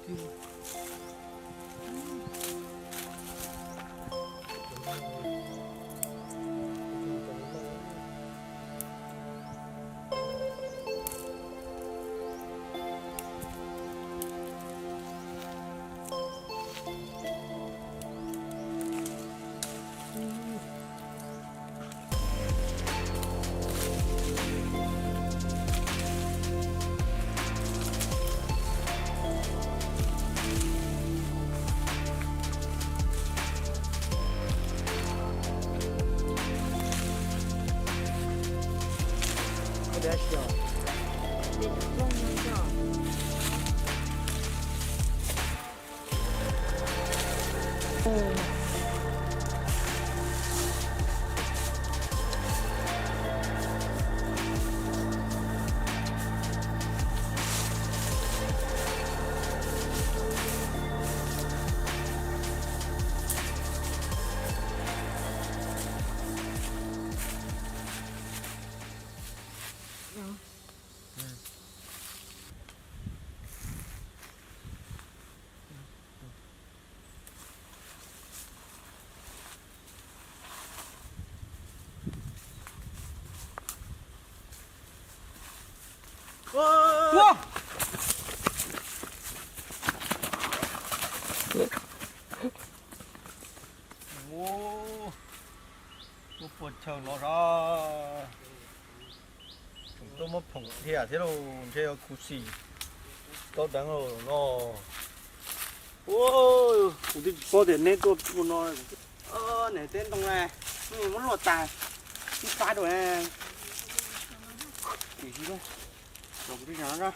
Ua, ua puas chaw los sa. Tseem tuaj muab phoom dhia thiab lauj, ntshe yog khuv xim tau deev los no. Ua, kuv twb tsis paub tias neb tuaj ua no. Niam teb ntoo na, muab luaj tas, ib pab dua. Tim si los kuv twb zam no.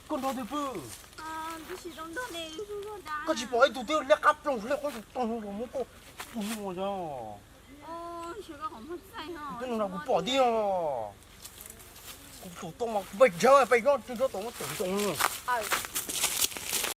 Koj nrog twg pw? Koj tsis pom ib tug twb liab qab ploog liab qab tog los muab koj tus nyuj yog. Twb nug no kuv pom tiag. Kuv tus toj mas kuv pais ntsawg pais nyob twg nyob tod muab teem ntoo.